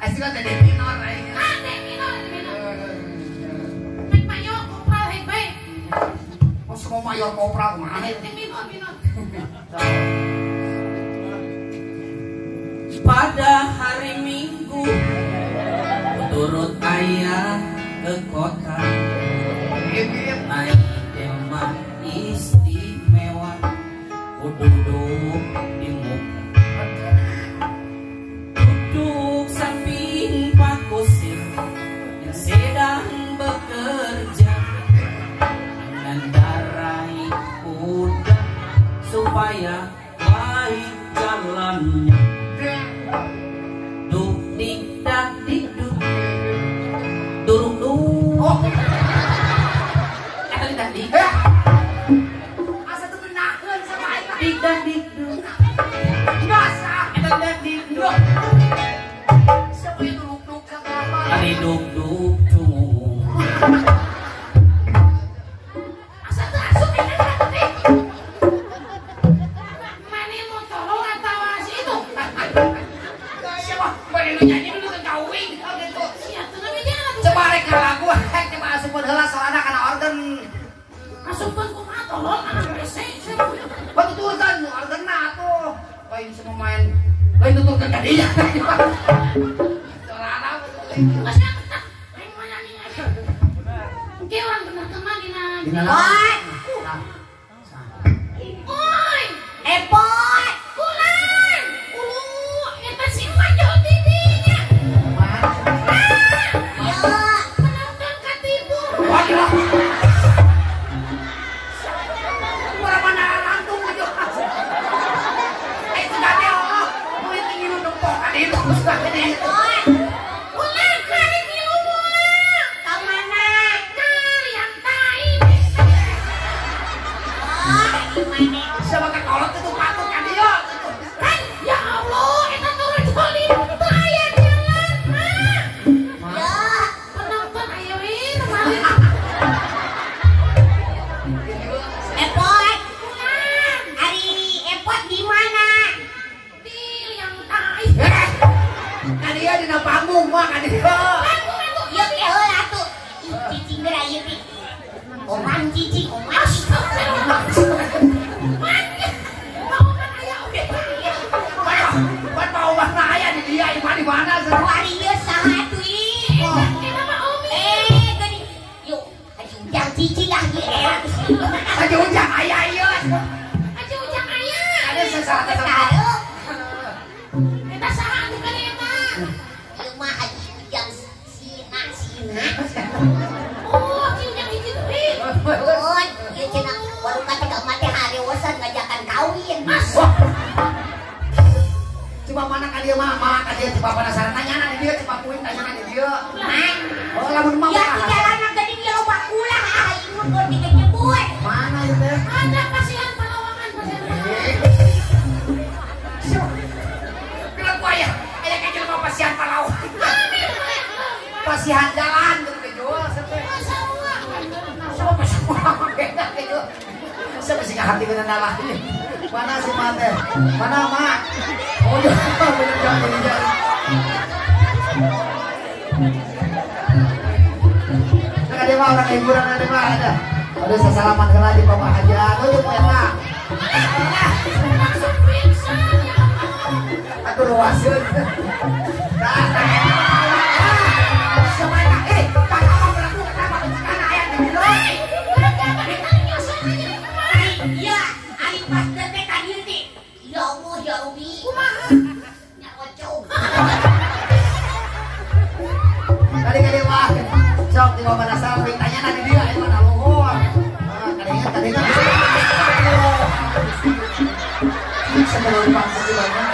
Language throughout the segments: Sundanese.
Asli teh minor aing. Ah, D minor, D minor. Naik mayor kopral hek bae. Oh, semua mayor kopral kumaha? D minor, minor. Pada hari Minggu turut ayah ke kota, naik delman istimewa, ku duduk di muka, duduk samping Pak Kusir yang sedang bekerja, mengendarai kuda supaya baik jalannya. Duk dik dak dik duk duruk duk. Oh. Eta dik dik. Asa teu genaheun sama aing. Dik dak dik duk. Biasa. Eta dak dik duk. Siapa yang duruk duk sagala? Ari duk duk cungung. Asa teu asup eta teh. Mane motor atawa si itu? Siapa? Mane nu nyanyi nu teu kawin gitu. Sia teu ngabeja. Coba rek lagu coba asupkeun heula sorana kana organ. Asupkeun kumaha tolong anak WC. Batuturkeun organna atuh. Lain semua main lain tuturkeun ka dinya. Sorana Geus aing mah nyanyi aja. Engke urang benerkeun mah dina. Dina Oi. Oi, Epot. Kulan. Ulu, eta si Majo di dinya. Yo. Penonton katipu. Waduh. Mana mana lantung gitu. Itu tadi oh, duit tinggi lu dempok kan itu. Epot. Kulan hari milu moal. Ka mana? Kalian tai. Oh, di mana? Siapa kekolot itu patut kan dia. Kan ya Allah, eta turun jolim teu aya jalan mah. Yo. Penonton aya we nu malin. Epot. Kulan Ari Epot di mana? di liang tai. Kan dia dina panggung mah kan dia. Panggung atuh. Yuk ke heula atuh. Ih, cicing geura ieu teh. Oman cicing, oman cicing. Mau kan aya oge. Pan mau mana aya di dia imah di mana Oh, ari ieu saha atuh ih? Eta mah Omi. Eh, geuning. Yuk, Haji Ujang cicing ah ieu era. Haji Ujang aya ieu. Haji Ujang aya. Ada sesaat Tahu. Eta saha atuh kali eta? Ieu mah Haji Ujang sina sina. Oh, Haji Ujang hiji deui. Oh, ieu cenah baru kata ka emak teh harewosan ngajakan kawin. Mas. Coba mana ka dia mah, mah ka dia coba penasaran tanyana di dia, coba kuing tanyana di dia. Mah. Oh, lamun mah. Ya di jalanan geuning ieu loba ulah aing mun keur dikejebur. Mana ieu teh? Ada pasihan palawangan, pasihan palawangan. Bilang ku aya, aya ka jelema pasihan palawangan. Pasihan jalan gitu kejual sampai. Siapa pasihan palawangan beda kejual. Siapa sih hati bener lah. Mana si Ma teh? Mana Ma? Oh, bener jangan bener jangan. Nah, ada mah orang hiburan ada mah ada. Aduh, sasalaman heula di Bapak Haji. Aduh, jeung eta. Langsung pingsan ya Allah. Atuh luaseun. Nah, siapa eta? Eh, tak apa berlaku kenapa kana aya di dieu. Gara-gara eta nyosor aja di kemari. Iya, ari pas teh ka dieu teh. Ya Allah, ya Rabbi. Kumaha? Nyarocong. Kali kali mah. Sok di bawah penasaran kuing tanyana di dieu aya mana luhur. Ah, kadingan kadingan. Sebelum panggung banyak.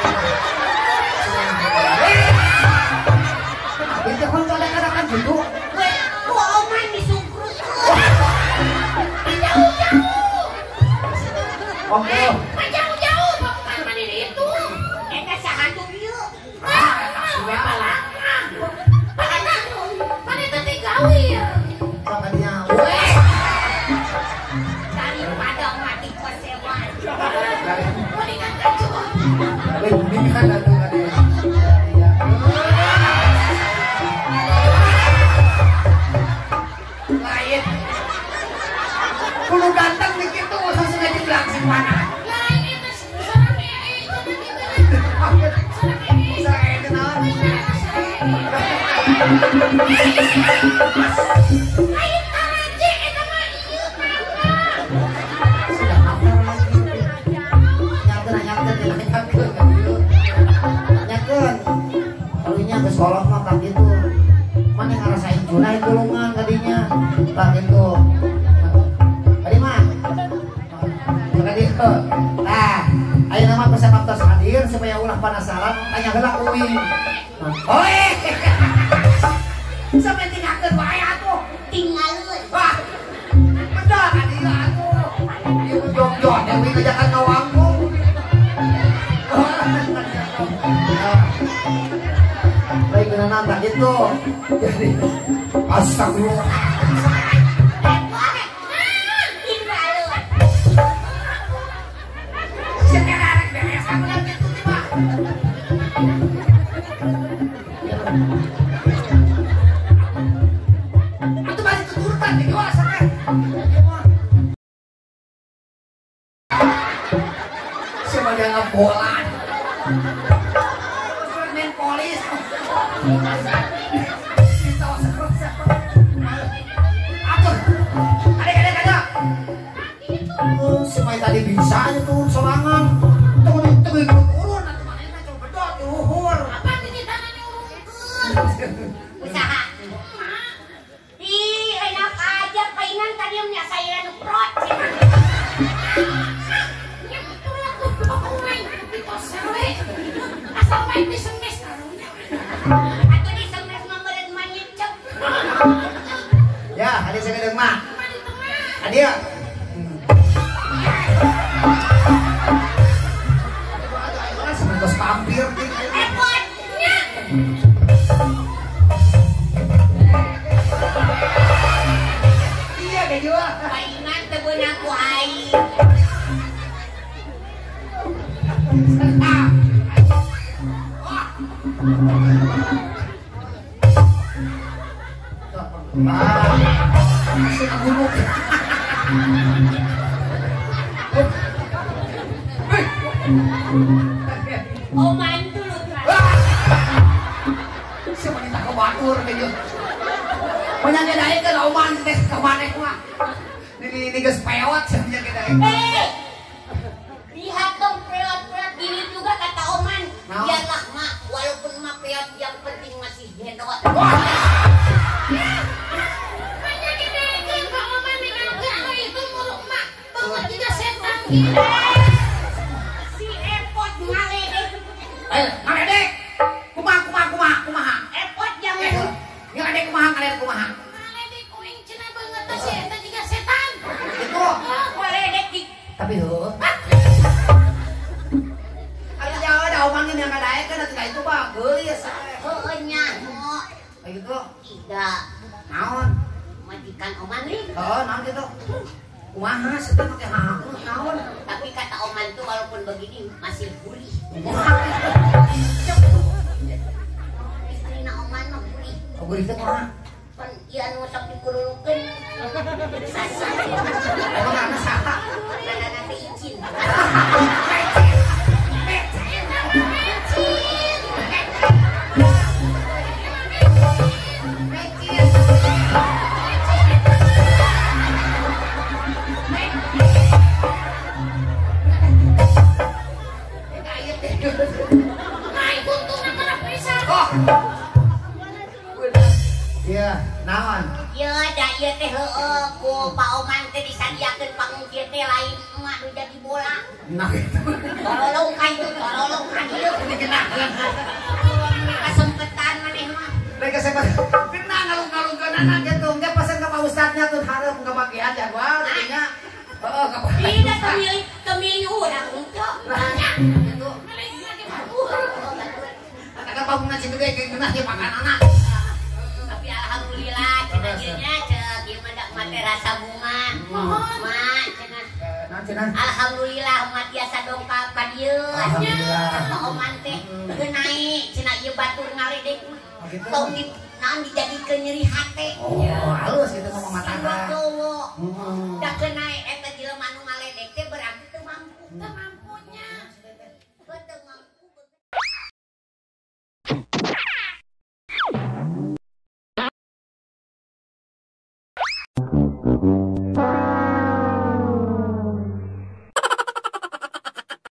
Lain taraje eta mah ieu tangga. Sudah taraje. Nyakeun ka dieu. Nyakeun. Kalunya geus kolot mah tah kitu. Mana ngarasain junai tulungan kadinya. Tah kitu. Kadi mah. Kadi dieu. Tah, ayeuna mah pesan tos hadir supaya ulah penasaran tanya heula uing. Oi. Sampai tinggalkeun wae atuh. Tinggalkeun. Wah. Bener ka dieu atuh. Ieu jog-jog deui ngajakan ngawangkung. Baik beneran tak gitu. Jadi astagfirullah. Atuh balik tuturkan di dewasa teh. Siapa dia ngebolan? Main polis. Atuh. Adek-adek ada. Semai tadi bisa aja turun sorangan. Tunggu turun atuh manehna coba bedot di luhur. Apa ini tangan nyurungkeun? Usaha. Ih, enak aja paingan tadi nya saya nu prot. Nya betul atuh pokokna ditos we. Asal main disemes karunya. Atuh disemes mah meureun mah nyecep. Ya, adi sagedeung mah. Adi ya. Aduh, pampir repotnya. Iya kayak juga. Palingan teu beunang ku aing. Masih gunung. Oh mantul lu. Siapa minta ke batur kayak banyak daek kan oman teh ka maneh mah. Ini geus peot cenah daek. Eh. Lihat dong peot-peot gini juga kata oman. Biarlah mak, walaupun mak peot yang penting masih hedot. Banyak daekeun ka oman ningalkeun anu itu muruk mak. Banget juga setan gitu. Si epot ngaledek. Ngaledek. Kumaha kumaha kumaha kumaha. Epot jangan. Ngaledek kumaha ngaledek kumaha. Ngaledek uing cenah banget teh si eta jiga setan. Itu. Ngaledek di. Tapi heuh. Atuh jauh da oman ge ngadaekeun atuh ka itu mah geulis. Heueuh nyaho. Kayak gitu. Tidak. Naon? Majikan oman nih. Heeh, naon kitu? Kumaha setan make hahakeun naon? Tapi kata oman tuh walaupun begini masih gurih. Istrina oman mah gurih. Oh gurih teh kumaha? Pan ieu anu sok dikurulukeun. Sasa. Emang ana saha? Ana teh izin. Iya, naon? Ieu da ieu teh heueuh ku Pak Oman teh disadiakeun panggung kieu teh lain emak nu jadi bola. Nah kitu. Torolong ka itu, torolong ka dieu. Kasempetan maneh mah. Lain kasempetan. Kena ngalung-ngalungkeunana kitu. Engke pesen ka Pak Ustadnya tuh hareup kabagian jadwal nya. Heeh, ka Pak. Tidak temilih urang henteu. Nah, kitu. Katakan bangunan situ ge geunah ieu makananna. Tapi alhamdulillah cenah ieu nya ceuk ieu mah dak mate rasa bunga. Mohon. Mak cenah. Naon cenah? Alhamdulillah mak tiasa dongkap ka dieu. Alhamdulillah. Kata oman teh geunai cenah ieu batur ngaledek mah. Tong di naon dijadikeun nyeri hate. Oh, halus kitu mah matana. Heeh.